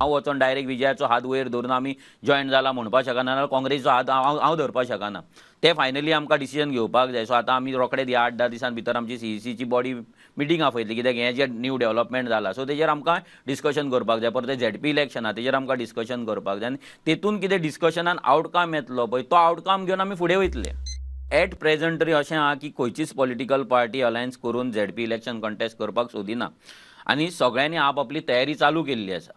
हांव वचोन डायरेक्ट विजयाचो हात वयर धरून आमी जॉयन जाला म्हणपाक शकना, नाजाल्यार काँग्रेसीचो हात हांव धरपाक शकना. ते फायनली आमकां डिसिजन घेवपाक जाय. सो आतां आमी रोखडेच ह्या 8-10 दिसां भितर आमची सीईसीची बॉडी मिटींग आपयतली, कित्याक हें जें न्यू डेव्हलपमेंट जाला सो तेजेर आमकां डिस्कशन करपाक जाय. परत झेडपी इलेक्शन आहा तेजेर आमकां डिस्कशन करपाक जाय आनी तेतून कितें डिस्कशनान आवटकम येतलो पळय तो आवटकम घेवन आमी फुडें वयतले. एट प्रेझेंट तरी अशें आहा की खंयचीच पॉलिटिकल पार्टी अलायन्स करून झेडपी इलेक्शन कंटेस्ट करपाक सोदिना आनी सगळ्यांनी आपआपली तयारी चालू केल्ली आसा.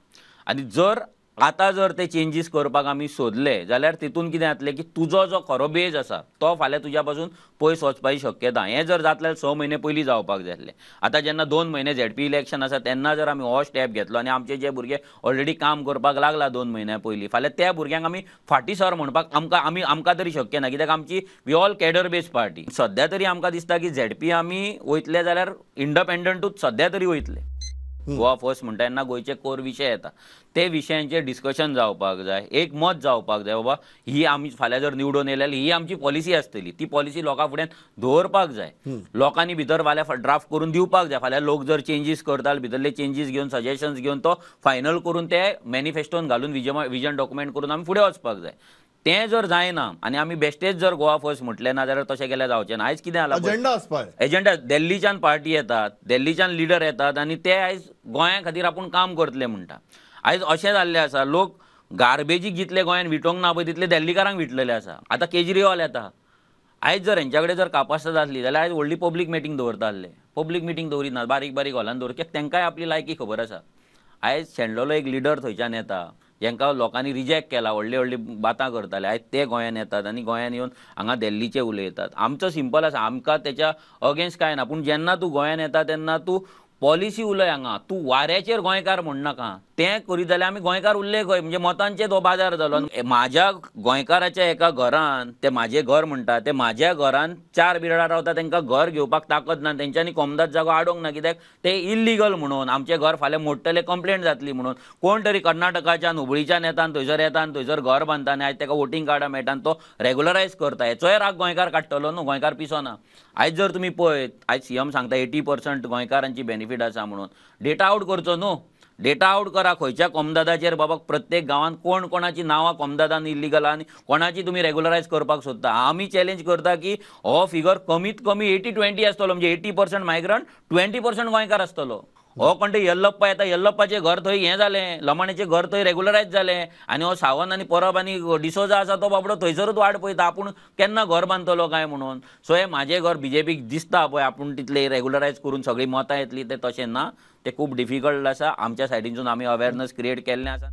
आनी जर आतां जर ते चेंजीस करपाक आमी सोदले जाल्यार तितून कितें जातलें की तुजो जो खरो बेज आसा तो फाल्यां तुज्या पासून पयस वचपाची शक्यता. हें जर जातलें 6 म्हयने पयलीं जावपाक जाय आसलें. आतां जेन्ना 2 म्हयने झेडपी इलेक्शन आसा तेन्ना जर आमी हो स्टेप घेतलो आनी आमचे जे भुरगे ऑलरेडी काम करपाक लागला 2 म्हयन्या पयलीं, फाल्यां त्या भुरग्यांक आमी फाटीं सर म्हणपाक आमकां आमकां तरी शक्य ना, कित्याक आमची we all cadre based party. सद्या तरी आमकां दिसता की झेडपी आमी वयतले जाल्यार इंडिपेंडंटूच सद्या तरी वयतले. गोवा फर्स्ट म्हणटा तेन्ना गोंयचे कोर विशय येता, ते विशयांचेर डिस्कशन जावपाक जाय, एक मत जावपाक जाय. बाबा ही आमी फाल्यां जर निवडून येयले जाल्यार ही आमची पॉलिसी आसतली, ती पॉलिसी लोकां फुड्यान दवरपाक जाय, लोकांनी भितर फाल्यां ड्राफ्ट करून दिवपाक जाय. फाल्यां लोक जर चेंजीस करता भितरले चेंजीस घेवन सजेशन्स घेवन तो फायनल करून ते मॅनिफेस्टोन घालून विजन डॉक्युमेंट करून आमी फुडें वचपाक जाय. तें जर जायना आनी आमी बेश्टेच जर गोवा फर्स्ट म्हटलें ना जाल्यार तशें केल्यार जावचें ना. आयज कितें जाला, एजेंडा दिल्लीच्यान पार्टी येतात, दिल्लीच्यान लिडर येतात आनी ते आयज गोंया खातीर आपूण काम करतले म्हणटा. आयज अशें जाल्लें आसा, लोक गार्बेजीक जितले गोंयान विटोवंक ना पळय तितले दिल्लीकारांक विटलेले आसा. आतां केजरीवाल येता, आयज जर हेंच्या कडेन जर कापास्ताद आसली जाल्यार आयज व्हडली पब्लीक मिटींग दवरता आसले. पब्लीक मिटींग दवरिना, बारीक बारीक हॉलान दवर, कित्याक तांकांय आपली लायकी खबर आसा. आयज शेणलेलो एक लिडर थंयच्यान येता जेंका लोकांनी रिजेक्ट केला, व्हडली व्हडली बातां करताले, आयज ते गोंयान येतात आनी गोंयान येवन हांगा दिल्लीचे उलयतात. आमचो सिंपल आसा, आमकां तेच्या अगेन्स्ट कांय ना, पूण जेन्ना तूं गोंयान येता तेन्ना तूं पॉलिसी उलय हांगा, तूं वाऱ्याचेर गोंयकार म्हणनाका. तें करीत जाल्यार आमी गोंयकार उरले खंय, म्हणजे मतांचेर हो बाजार जालो. म्हाज्या गोंयकाराच्या एका घरान, ते म्हाजें घर म्हणटा, ते म्हाज्या घरान 4 बिराडां रावता, तांकां घर घेवपाक ताकद ना, तेंच्यांनी कोमदाद जागो आडोवंक ना, कित्याक ते इल्लिगल म्हणून आमचें घर फाल्यां मोडटले, कंप्लेन जातली म्हणून. कोण तरी कर्नाटकाच्यान हुबळीच्यान येता, थंयसर येता, थंयसर घर बांदता आनी आयज ताका वोटींग कार्डां मेळटा आनी तो रेगुलरायज करता. हेचोय राग गोंयकार काडटलो न्हू, गोंयकार पिसो ना. आयज जर तुमी पळयत, आयज सीएम सांगता 80% गोंयकारांची बेनिफीट आसा म्हणून, डेटा आवट करचो न्हू, डेटा आवट करा खंयच्या कोमदादाचेर, बाबा प्रत्येक गांवांत कोण कोणाची नांवां कोमदादान इल्लिगल आनी कोणाची तुमी रेगुलरायज करपाक सोदता. आमी चॅलेंज करता की हो फिगर कमीत कमी 80-20 आसतलो, म्हणजे 80% मायग्रंट 20% गोंयकार आसतलो. हो कोण ते यल्लप्पा येता, यल्लप्पाचें घर थंय हें जालें, लमाणेचें घर थंय रेगुलरायज जालें आनी हो सावंत आनी परब आनी डिसोजा आसा तो बाबडो थंयसरूच वाट पळयता आपूण केन्ना घर बांदतलो काय म्हणून. सो हें म्हाजें घर बीजेपीक दिसता पळय आपूण तितलें रेगुलरायज करून सगळीं मतां येतलीं, तें तशें ना, तें खूब डिफिकल्ट आसा. आमच्या सायडीनसून आमी अवेरनस क्रिएट केल्लें आसा.